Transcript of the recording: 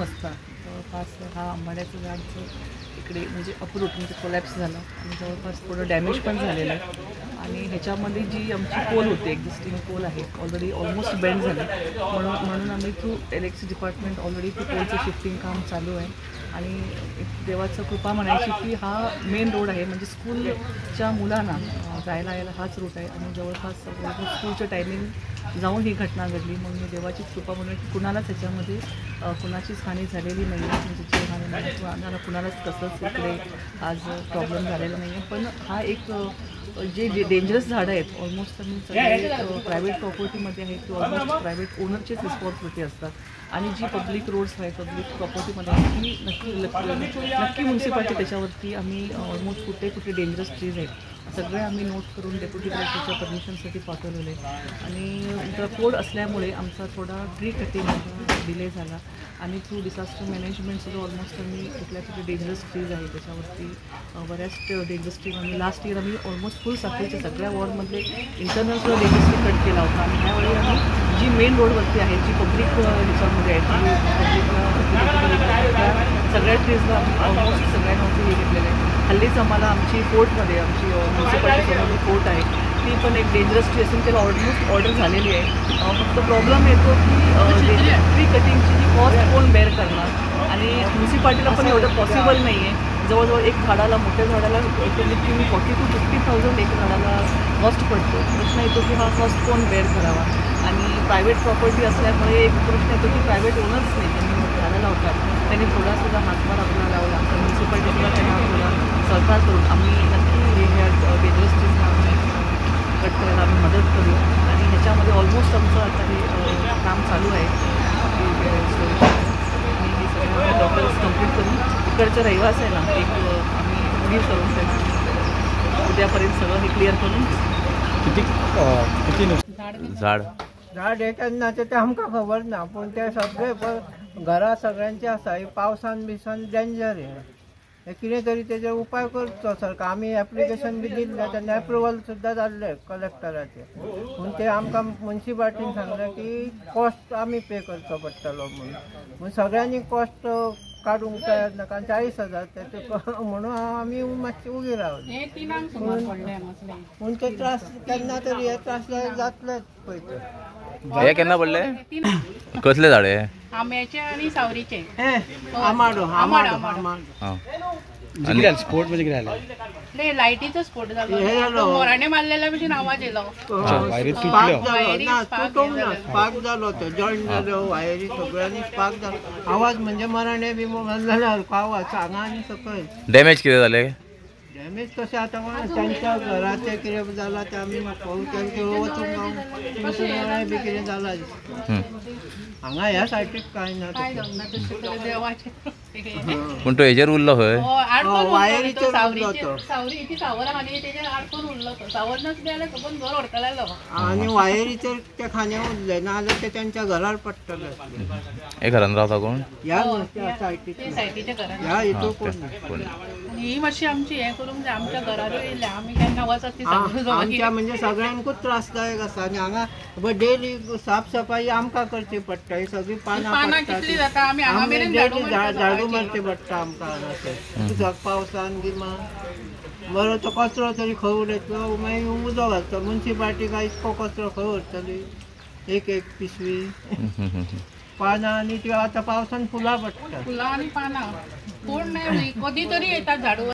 वाजता जवळपास हा आंबाड्याचं झाड इकडे म्हणजे अप्रूट म्हणजे कोलॅप्स झालं आणि जवळपास थोडं डॅमेज पण झालेलं आहे. आणि ह्याच्यामध्ये जी आमची पोल होती, एक्झिस्टिंग पोल आहे, ऑलरेडी ऑलमोस्ट बेंड झाली, म्हणून आम्ही थ्रू इलेक्ट्रिसिटी डिपार्टमेंट ऑलरेडी ते पोलचं शिफ्टिंग काम चालू आहे. आणि एक देवाचं कृपा म्हणायची की हा मेन रोड आहे, म्हणजे स्कूलच्या मुलांना जायला यायला हाच रूट आहे. आणि जवळपास स्कूलचं टायमिंग जाऊन ही घटना घडली, म्हणून मी देवाचीच कृपा म्हणून की कुणालाच ह्याच्यामध्ये कुणाचीच हानी झालेली नाही आहे, म्हणजे जीवहानी नाही, कुणाला कुणालाच कसंच इकडे आज प्रॉब्लेम झालेला नाही आहे. पण हा एक जे डेंजरस झाडं आहेत ऑलमोस्ट आम्ही सगळे प्रायव्हेट प्रॉपर्टीमध्ये आहेत किंवा ऑलमोस्ट प्रायव्हेट ओनरचीच रिस्पॉन्सिबिलिटी असतात, आणि जी पब्लिक रोड्स आहेत पब्लिक प्रॉपर्टीमध्ये आहेत ती नक्की नक्की म्युन्सिपाल्टी त्याच्यावरती आम्ही ऑलमोस्ट कुठे कुठे डेंजरस ट्रीज आहेत सगळे आम्ही नोट करून डेप्युटी कलेक्टरच्या परमिशनसाठी पाठवलेले आहे. आणि कोड असल्यामुळे आमचा थोडा ट्री कटिंग डिले झाला, आणि थ्रू डिझास्टर मॅनेजमेंटसुद्धा ऑलमोस्ट आम्ही कुठल्या कुठे डेंजरस ट्रीज आहे त्याच्यावरती बऱ्याच डेंजरस ट्रीज आम्ही लास्ट इयर आम्ही ऑलमोस्ट फुल साखळीच्या सगळ्या वॉर्डमधले इंटरनलसुद्धा डेंजरस ट्री कट केला होता. आणि ह्यावेळी आम्ही जी मेन रोडवरती आहे, जी पब्लिक ह्याच्यामध्ये आहे, पब्लिक सगळ्या ट्रीजला ऑलमोस्ट सगळ्यांवरती हे घेतलेलं आहे. हल्लीच आम्हाला आमची कोर्टमध्ये आमची म्युन्सिपाल्टी कोर्ट आहे ती पण एक डेंजरस ट्री असून त्याला ऑलमोस्ट ऑर्डर झालेली आहे. फक्त प्रॉब्लेम येतो की ट्री कटिंगची जी कॉस्ट कोण बेअर करणार, आणि म्युन्सिपाल्टीला पण एवढं पॉसिबल नाही आहे. जवळजवळ एक झाडाला, मोठ्या झाडाला कमीत कमी 40,000 to 50,000 एक झाडाला कॉस्ट पडतो. प्रश्न येतो की हा कॉस्ट कोण बेअर करावा, आणि प्रायव्हेट प्रॉपर्टी असल्यामुळे एक प्रश्न येतो की प्रायव्हेट ओनर्स नाही, त्यांनी झाडं लावतात त्यांनी थोडासुद्धा हातभार आपला लावला तर म्युन्सिपाल्टीसुद्धा त्यांना थोडा सहकार करून आम्ही नक्की हे ह्या डेंजरस ट्रीजना आम्ही कट करायला आम्ही मदत करू. आणि ह्याच्यामध्ये ऑलमोस्ट आमचं आता हे काम चालू आहे आणि हे सगळं डॉक्युमेंट्स कंप्लीट करून इकडच्या रहिवासी ना एक आम्ही उडी करून त्यांना उद्यापर्यंत सगळं हे क्लिअर करून. किती किती झाड झाड हे केन्ना ते आमकां खबर ना, पूण ते सगळे घरा सगळ्यांचे आसा. पावसान बिसान डेंजर हे कितें तरी तेजेर उपाय करचो सरकार. आमी एप्लिकेशन बी दिल्लें तेन्ना एप्रुवल सुद्दां जाल्लें कलेक्टराचें, पूण ते आमकां म्युन्सिपाल्टीन सांगलें की कॉस्ट आमी पे करचो पडटलो म्हणून सगळ्यांनी कॉस्ट काडूंक तयार ना, कारण 40,000 तेचे म्हणून आमी मातशे उगी रावले. पूण ते त्रास केन्ना तरी हे त्रास जातलेच पळय ते. हे केन्ना पडले? कसले झाड हे? आंब्याचे आणि सावरीचे. आमाडो आमाडो आमाडो. स्फोट म्हणजे कितें जालें? नाही, लायटीचो स्फोट जालो, मोराणे मारलेल्या भशेन आवाज येयलो, स्पार्क जालो, तो जॉईंट जालो वायरी सगळ्यांनी स्पार्क जालो. आवाज म्हणजे मराणे बी मारलेल्या सारको आवाज हांगा आनी सकयल. डॅमेज कितें जालें? डॅमेज तशें आतां तांच्या घराचें कितें जालां तें आमी पळोवंक तांचे वचूंक बी कितें जालां दिसता. हांगा ह्या सायडीक कांय ना, पूण तो हेजेर उरलो खंय, वायरीचेर उरलो तो. आनी वायरीचेर ते खांदे उरले ना जाल्यार ते तांच्या घरार पडटले. हे घरान रावता कोण? ह्या सायडीच्या ह्या हितून कोण. ही मातशी आमची हें करूंक जाय, आमच्या घरारूय येयल्या, आमी केन्ना वचत ती आमच्या म्हणजे सगळ्यांकूच त्रासदायक आसा. आनी हांगा डेली साफ सफाई आमकां करची पडटा, ही सगळीं पानां कितली जाता, आमी हांगा मेरेन झाडू मारचें पडटा आमकां हांगासर उदक पावसान गिमान. बरो तो कचरो तरी खंय उडयतलो, मागीर उदक घालतो. म्युन्सिपाल्टी काय इतको कचरो खंय व्हरतली? एक एक पिशवी पानां आनी ती आतां पावसान फुलां पडटा, फुलां आनी पानां. कोण नाही कधी तरी येतात झाडू.